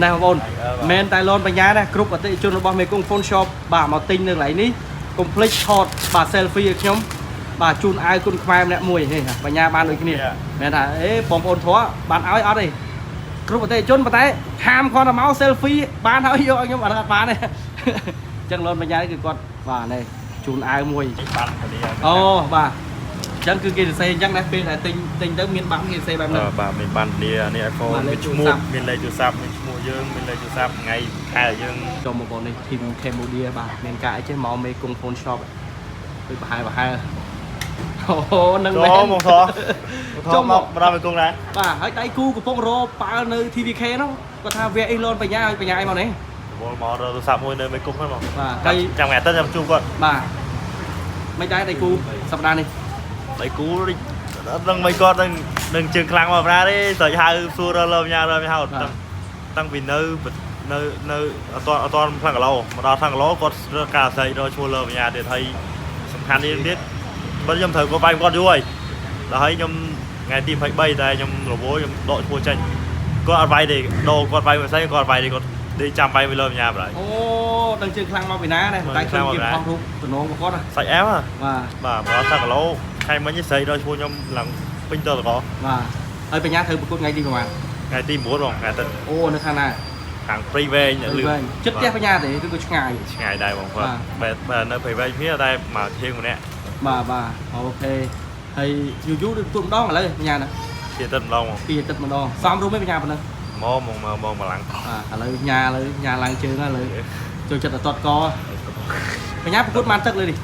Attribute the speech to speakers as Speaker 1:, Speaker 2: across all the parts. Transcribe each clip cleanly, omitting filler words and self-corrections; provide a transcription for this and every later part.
Speaker 1: ណែបងប្អូនមែនតែលនបញ្ញាណាគ្រប់អតិថិជនរបស់មេគង្គ Phone Shop បាទមកទិញនៅកន្លែងនេះកុំភ្លេចថតបាទ selfie ឲ្យខ្ញុំបាទជូនអាវគុណខ្មែរម្នាក់មួយនេះបញ្ញាបានដូចគ្នាមែនថាអេបងប្អូនធေါ်បានឲ្យអត់ទេគ្រប់អតិថិជនប៉ុន្តែហាមគាត់តែមក selfie បានហើយយកឲ្យខ្ញុំអត់អត់បានទេអញ្ចឹងលនបញ្ញាគឺគាត់បាទនេះជូនអាវមួយ
Speaker 2: បានធានា
Speaker 1: អូបាទអញ្ចឹងគឺគេសរសេរអញ្ចឹងណាពេលដែលទិញទិញទៅមានបាំងគេសរសេរបែបហ្នឹង
Speaker 2: បាទមានបានធានានេះ iPhone
Speaker 1: បាទលេ
Speaker 2: មានឈ្មោះ
Speaker 1: ខទូរស័ព្ទ
Speaker 2: មានលេខទូរស័ព្ទមានឈ្មោះយើងមានលេខទូរស័ព្ទថ្ងៃខែយើង
Speaker 1: ចូលមកបងនេះ team Cambodia បាទមានការអីចេះមកមេគង្គ Phone Shop ដូចប្រហែលប្រហែលអូនឹងមែន
Speaker 2: ចូលមកថោ
Speaker 1: ចូលមក
Speaker 2: មកដល់មេគង្គដែរ
Speaker 1: បាទហើយដៃគូកំពុងរកប៉ាល់នៅ TVK នោះគាត់ថាវគ្គអីលនបញ្ញាឲ្យបញ្ញាអីមកនេះ
Speaker 2: វល់មករកទូរស័ព្ទមួយនៅមេគង្គហ្នឹងមក
Speaker 1: បាទហើយ
Speaker 2: ចាំថ្ងៃអាទិត្យចាំជួបគាត់
Speaker 1: បាទមិនដែរដៃគូសប្តាហ៍នេះ
Speaker 2: ដៃគូដូចអត់ដឹងមិនគាត់នឹងនឹងជើងខ្លាំងមកប្រាទេស្រេចហៅសួររលើញ៉ារលើហៅតាំងតាំងពីនៅនៅនៅអត់អត់តខ្លាំងគីឡូមកដល់ខ្លាំងគីឡូគាត់រកការស្រែករកឈ្មោះលើញ៉ាទៀតហើយសំខាន់នេះទៀតបើខ្ញុំត្រូវគាត់បាយគាត់យូរហើយដល់ហើយខ្ញុំថ្ងៃទី23តែខ្ញុំរវល់ខ្ញុំដកឈ្មោះចេញគាត់អត់វាយទេដូរគាត់វាយមួយស្អីគាត់វាយទេគាត់ដេកចាំវាយមួយលើញ៉ាបណ្ដោយ
Speaker 1: អូដឹងជើងខ្លាំងមកពីណាដែរតែឃើញគេផុសរូបតំណងរបស់គាត់ណា
Speaker 2: សាច់អែមហ៎
Speaker 1: បាទ
Speaker 2: បាទមកដល់ខ្លាំងគីឡូខែមិញស្រែករកឈ្មោះខ្ញុំឡើងពេញតតក
Speaker 1: បាទហើយបញ្ញាត្រូវប្រកួតថ្ងៃទីប្រហែល
Speaker 2: ថ្ងៃទី9បងថ្ងៃអាទិត្យ
Speaker 1: អូនៅខាងណា
Speaker 2: ខាងព្រៃវែងលឿ
Speaker 1: វែងចិត្តផ្ទះបញ្ញាទេឬក៏ឆ្ងាយ
Speaker 2: ឆ្ងាយដែរបងគាត់បែបបែបនៅព្រៃវែងគ្នាតែមកធៀងម្នាក់
Speaker 1: បាទបាទ OK ហើយយូរយូរដូចទួម្ដងឥឡូវបញ្ញាណា
Speaker 2: ជាទឹកម្ដងបង
Speaker 1: ពីអាទិត្យម្ដងសំរួមឯងបញ្ញាប៉ុណ្ណឹង
Speaker 2: មកមកមកមកមកឡើង
Speaker 1: បាទឥឡូវញ៉ាឥឡូវញ៉ាឡើងជើងហើយឥឡូវចូលចិត្តតែតតកបញ្ញាប្រកួតបានទឹកលើនេះ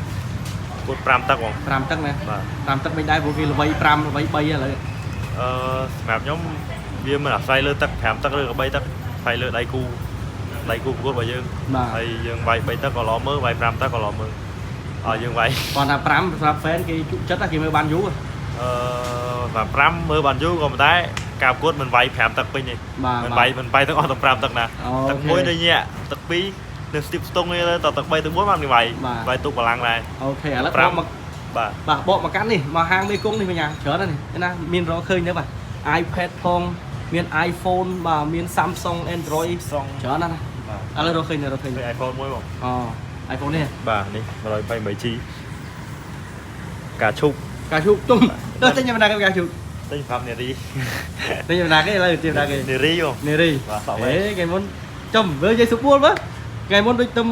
Speaker 2: គាត់5ទឹកបង
Speaker 1: 5ទឹកណា
Speaker 2: បាទ
Speaker 1: 5ទឹកមិនដែរព្រោះគេល្បី5ល្បី3ឥឡូវ
Speaker 2: អឺសម្រាប់ខ្ញុំវាមិនអាស្រ័យលើទឹក5ទឹកឬក៏3ទឹកអាស្រ័យលើដៃគូដៃគូប្រកួតរបស់យើង
Speaker 1: បាទ
Speaker 2: ហើយយើងវាយ3ទឹកក៏ល្អមើលវាយ5ទឹកក៏ល្អមើលអើយើងវាយ
Speaker 1: គាត់ថា5សម្រាប់ fan គេជក់ចិត្តគេមើលបានយូរ
Speaker 2: អឺសម្រាប់5មើលបានយូរក៏ប៉ុន្តែការប្រកួតមិនវាយ5ទឹកពេញទេ
Speaker 1: បាទ
Speaker 2: មិនវាយមិនវាយទាំងអស់ទាំង5ទឹកណា
Speaker 1: អូ
Speaker 2: ទឹក
Speaker 1: ខេ
Speaker 2: មួយដូចញាក់ទឹកពីរនៅស្ទីបស្ទង់នេះទៅតទឹក3ទឹក4បានវាយ
Speaker 1: បាទ
Speaker 2: វាយទុកបលាំងដែរ
Speaker 1: OK ឥឡូវប
Speaker 2: ប្រាំ
Speaker 1: កមក
Speaker 2: បាទ
Speaker 1: បាទបកមកកាន់នេះមកហាងមេគង្គនេះបញ្ញាច្រើនណាស់នេះណាមានរកឃើញទេបាទ iPad ផងមាន iPhone បាទមាន Samsung Android
Speaker 2: សង
Speaker 1: ច្រើនណាស់ណា
Speaker 2: បាទ
Speaker 1: ឥឡូវរកឃើញទេរកឃើញទេ
Speaker 2: នេះ iPhone មួយបង
Speaker 1: អូ iPhone នេះ
Speaker 2: បាទនេះ 128G ការឈប់
Speaker 1: កាឈូកទុំទៅទិញយ៉ាងណាគេកាឈូក
Speaker 2: ទិញ5នាទី
Speaker 1: ទិញយ៉ាងណាគេឥឡូវទិញយ៉ាងណាគេ
Speaker 2: នារីបង
Speaker 1: នារី
Speaker 2: បាទសក់វែង
Speaker 1: អេថ្ងៃមុនចំមើលនិយាយសុពួលមើលថ្ងៃមុនដូចទំ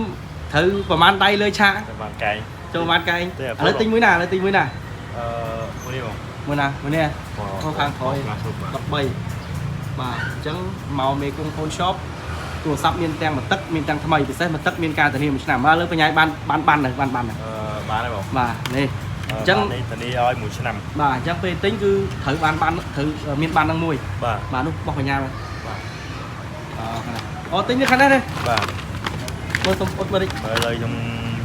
Speaker 1: ត្រូវប្រហែលដៃលើឆាក
Speaker 2: តែបានកែង
Speaker 1: ចូលប្រហែលកែង
Speaker 2: ទេ
Speaker 1: ឥឡូវទិញមួយណាឥឡូវទិញមួយណា
Speaker 2: អឺមួយនេះបង
Speaker 1: មួយណាមួយនេះអូខាងក្រោយ
Speaker 2: បាទឈប់បាទ
Speaker 1: 13បាទអញ្ចឹងមកមេគង្គ Phone Shop ទូរស័ព្ទមានទាំងមួយទឹកមានទាំងថ្មីពិសេសមួយទឹកមានការធានាមួយឆ្នាំបាទឥឡូវបញ្ញាបានបានបានទៅបានបានទៅ
Speaker 2: អឺបានហើយបង
Speaker 1: បាទនេះ អញ្ចឹង
Speaker 2: នេះធានាឲ្យមួយឆ្នាំ
Speaker 1: បាទអញ្ចឹងពេលទិញគឺត្រូវបានបានត្រូវមានបាននឹងមួយ
Speaker 2: បាទ
Speaker 1: បាទនោះបោះបញ្ញាបាទ
Speaker 2: បាទ
Speaker 1: អូខាងណាអូទិញនៅខាងនេះទេ
Speaker 2: បាទ
Speaker 1: មើលសុំអត់មើលតិច
Speaker 2: មើលឲ្យខ្ញុំ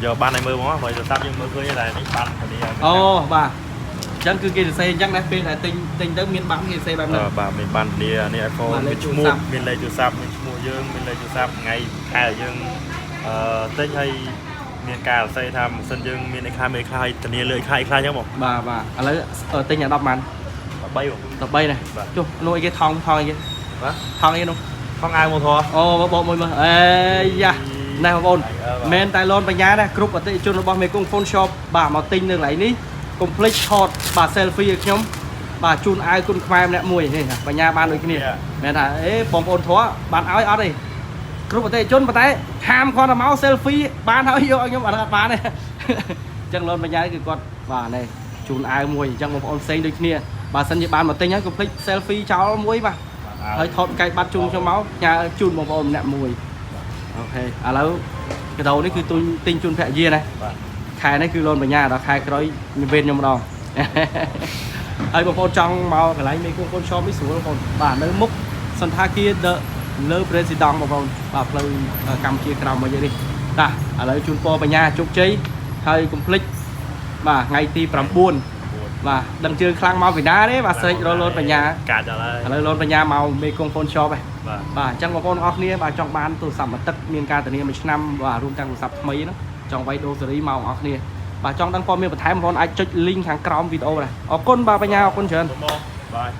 Speaker 2: យកបានឲ្យមើលហ្មងបើទូរស័ព្ទយើងមើលឃើញតែនេះបានធានាឲ្យ
Speaker 1: អូបាទអញ្ចឹងគឺគេសរសេរអញ្ចឹងណាពេលដែលទិញទិញទៅមានបាំងគេសរសេរបែបហ្នឹង
Speaker 2: បាទមានបានធានានេះ iPhone
Speaker 1: បាទលេ
Speaker 2: មានឈ្មោះ
Speaker 1: ខទូរស័ព្ទ
Speaker 2: មានលេខទូរស័ព្ទមានឈ្មោះយើងមានលេខទូរស័ព្ទថ្ងៃខែយើងអឺទិញហើយមានការសរសេរថាម៉ាស៊ីនយើងមានអីខ្លះមានអីខ្លះហើយធានាលើអីខ្លះអីខ្លះអញ្ចឹងបង
Speaker 1: បាទបាទឥឡូវទិញអា10ម៉ាន់
Speaker 2: 13បង
Speaker 1: 13ណា
Speaker 2: បាទ
Speaker 1: ចុះនោះអីគេថងថងអីគេ
Speaker 2: បាទ
Speaker 1: ថងអីគេនោះ
Speaker 2: ខងអាវមកធေါ်
Speaker 1: អូបបកមួយមើលអេយ៉ាណែបងប្អូនមែនតែលនបញ្ញាណាគ្រប់អតិថិជនរបស់មេគង្គ Phone Shop បាទមកទិញនៅកន្លែងនេះកុំភ្លេចថតបាទ selfie ឲ្យខ្ញុំបាទជូនអាវគុណខ្មែរម្នាក់មួយនេះបញ្ញាបានដូចគ្នាមែនថាអេបងប្អូនធေါ်បានឲ្យអត់ទេគ្រប់អតិថិជនប៉ុន្តែហាមគាត់តែមក selfie បានហើយយកឲ្យខ្ញុំអត់អត់បានទេអញ្ចឹងលនបញ្ញាគឺគាត់បាទនេះជូនអាវមួយអញ្ចឹងបងប្អូនផ្សេងដូចគ្នាបើសិនជាបានមកទិញហើយកុំភ្លេច selfie ចោលមួយបាទ ហើយថតកែបាត់ជូនខ្ញុំមកញ៉ាជូនបងប្អូនម្នាក់មួយ OK ឥឡូវកដោនេះគឺទុញទិញជូនភរិយាណា
Speaker 2: បាទ
Speaker 1: ខែនេះគឺលនបញ្ញាដល់ខែក្រោយវេនខ្ញុំម្ដង ហើយបងប្អូនចង់មកកន្លែងមេគង្គកូន shop នេះស្រួលបងប្អូនបាទនៅមុខសន្តាគារ The Le President បងប្អូនបាទផ្លូវកម្ពុជាក្រោមមកយើងនេះតាឥឡូវជូនពរបញ្ញាជោគជ័យហើយកុំភ្លេចបាទថ្ងៃទី9បាទដឹងជើងខ្លាំងមកពីណាទេបាទស្រេចរលូនបញ្ញា
Speaker 2: កាចដល់ហើយ
Speaker 1: ឥឡូវលនបញ្ញាមកមេគង្គ Phone Shop ឯង
Speaker 2: បាទ
Speaker 1: បាទអញ្ចឹងបងប្អូនទាំងអស់គ្នាបាទចង់បានទូរស័ព្ទមួយទឹកមានការធានាមួយឆ្នាំបាទរួមទាំងទូរស័ព្ទថ្មីហ្នឹងចង់វាយដូរសេរីមកបងប្អូនគ្នាបាទចង់ដឹងព័ត៌មានបន្ថែមបងប្អូនអាចចុច link ខាងក្រោមវីដេអូដែរអរគុណបាទបញ្ញាអរគុណច្រើន
Speaker 2: មកបាទ